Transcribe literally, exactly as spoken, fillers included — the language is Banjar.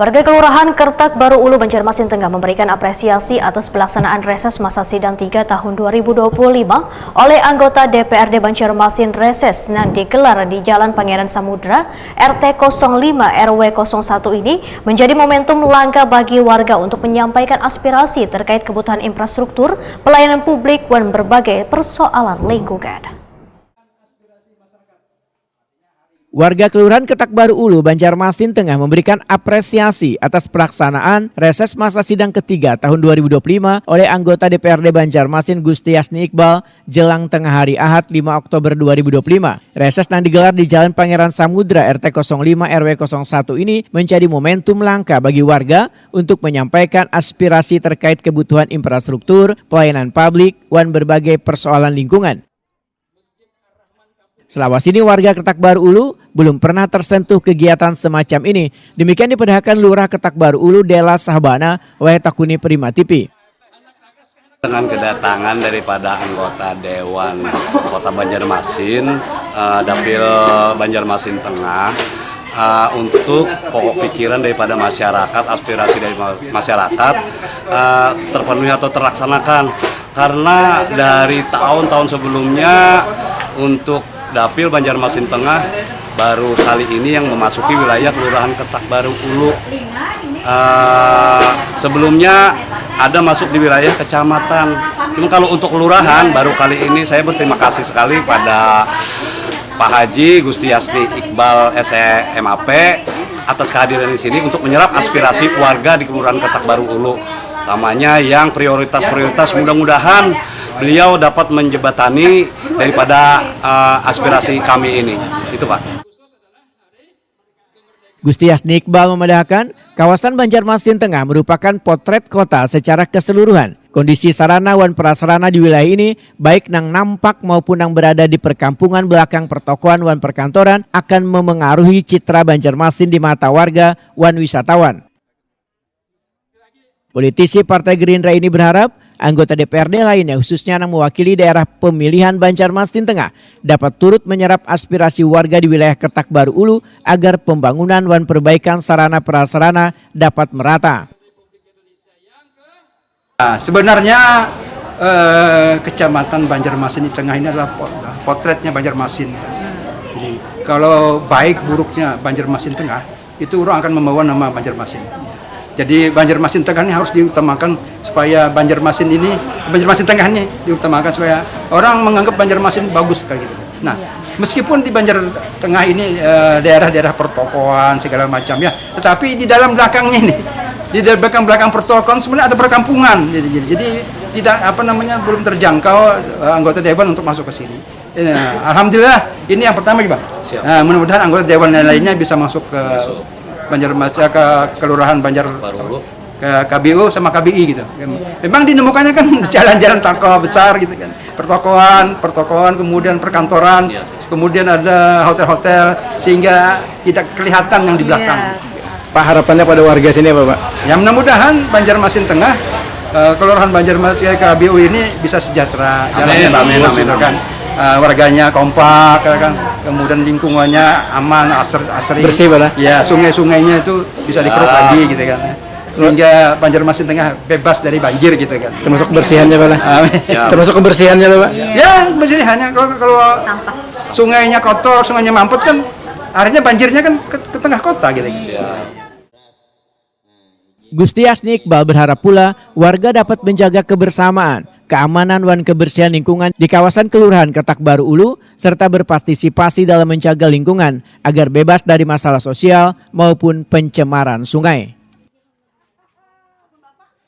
Warga Kelurahan Kertak Baru Ulu, Banjarmasin Tengah memberikan apresiasi atas pelaksanaan reses masa sidang tiga tahun dua ribu dua puluh lima oleh anggota D P R D Banjarmasin. Reses nang digelar di Jalan Pangeran Samudra, R T kosong lima R W kosong satu ini menjadi momentum langka bagi warga untuk menyampaikan aspirasi terkait kebutuhan infrastruktur, pelayanan publik, wan berbagai persoalan lingkungan. Warga Kelurahan Ketak Baru Ulu, Banjarmasin Tengah memberikan apresiasi atas pelaksanaan reses masa sidang ketiga tahun dua ribu dua puluh lima oleh anggota D P R D Banjarmasin Gustiasni Iqbal jelang tengah hari Ahad lima Oktober dua ribu dua puluh lima. Reses yang digelar di Jalan Pangeran Samudra R T kosong lima R W kosong satu ini menjadi momentum langka bagi warga untuk menyampaikan aspirasi terkait kebutuhan infrastruktur, pelayanan publik, wan berbagai persoalan lingkungan. Selawas ini warga Ketak Baru Ulu belum pernah tersentuh kegiatan semacam ini. Demikian dipedahkan Lurah Ketak Baru Ulu, Dela Sahbana, wayah takuni Prima T V. Dengan kedatangan daripada anggota Dewan Kota Banjarmasin, eh, Dapil Banjarmasin Tengah, eh, untuk pokok pikiran daripada masyarakat, aspirasi dari ma-, masyarakat, eh, terpenuhi atau terlaksanakan. Karena dari tahun-tahun sebelumnya untuk Dapil Banjarmasin Tengah baru kali ini yang memasuki wilayah Kelurahan Ketak Baru Ulu. Eh, sebelumnya ada masuk di wilayah kecamatan. Cuma kalau untuk kelurahan baru kali ini, saya berterima kasih sekali pada Pak Haji Gustiasni Iqbal, S E, M A P, atas kehadiran di sini untuk menyerap aspirasi warga di Kelurahan Ketak Baru Ulu. Utamanya yang prioritas-prioritas, mudah-mudahan beliau dapat menjembatani daripada, eh, aspirasi kami ini. Itu, Pak. Gustiasni Iqbal memadahakan, kawasan Banjarmasin Tengah merupakan potret kota secara keseluruhan. Kondisi sarana wan prasarana di wilayah ini, baik nang nampak maupun nang berada di perkampungan belakang pertokoan wan perkantoran, akan memengaruhi citra Banjarmasin di mata warga wan wisatawan. Politisi Partai Gerindra ini berharap anggota D P R D lainnya, khususnya yang mewakili daerah pemilihan Banjarmasin Tengah, dapat turut menyerap aspirasi warga di wilayah Ketak Baru Ulu agar pembangunan wan perbaikan sarana prasarana dapat merata. Nah, sebenarnya eh, Kecamatan Banjarmasin di Tengah ini adalah potretnya Banjarmasin. Jadi kalau baik buruknya Banjarmasin Tengah, itu orang akan membawa nama Banjarmasin. Jadi Banjarmasin Tengah ini harus diutamakan supaya Banjarmasin ini, Banjarmasin Tengah ini diutamakan supaya orang menganggap Banjarmasin bagus sekali gitu. Nah, meskipun di Banjar Tengah ini eh, daerah-daerah pertokoan segala macam ya, tetapi di dalam belakangnya ini, di belakang-belakang pertokoan sebenarnya ada perkampungan gitu. Jadi, jadi tidak apa namanya belum terjangkau eh, anggota dewan untuk masuk ke sini. Ya, alhamdulillah ini yang pertama Pak. Siap. Nah, mudah-mudahan anggota dewan yang lainnya bisa masuk ke Banjarmasin ke kelurahan Banjar Baru ke K B U sama K B I gitu. Memang dinemukannya kan jalan-jalan toko besar gitu kan. Pertokoan, pertokoan, kemudian perkantoran, kemudian ada hotel-hotel sehingga tidak kelihatan yang di belakang. Iya. Pak, harapannya pada warga sini apa, Pak? Ya, mudah-mudahan Banjarmasin Tengah, eh, Kelurahan Banjarmasin, eh, K B U ini bisa sejahtera, jalannya bagus gitu kan. Eh, warganya kompak ya kan. Kemudian lingkungannya aman, asri, asri. Bersih, Pak, lah. Ya, sungai-sungainya itu bisa dikeruk lagi gitu kan. Sehingga Banjarmasin Tengah bebas dari banjir gitu kan. Termasuk kebersihannya, Pak, lah. Amin. Termasuk kebersihannya, Pak. Ya, kebersihannya kalau kalau sungainya kotor, sungainya mampet kan akhirnya banjirnya kan ke, ke tengah kota gitu. Gustiasni Iqbal berharap pula warga dapat menjaga kebersamaan, keamanan wan kebersihan lingkungan di kawasan Kelurahan Ketak Baru Ulu serta berpartisipasi dalam menjaga lingkungan agar bebas dari masalah sosial maupun pencemaran sungai.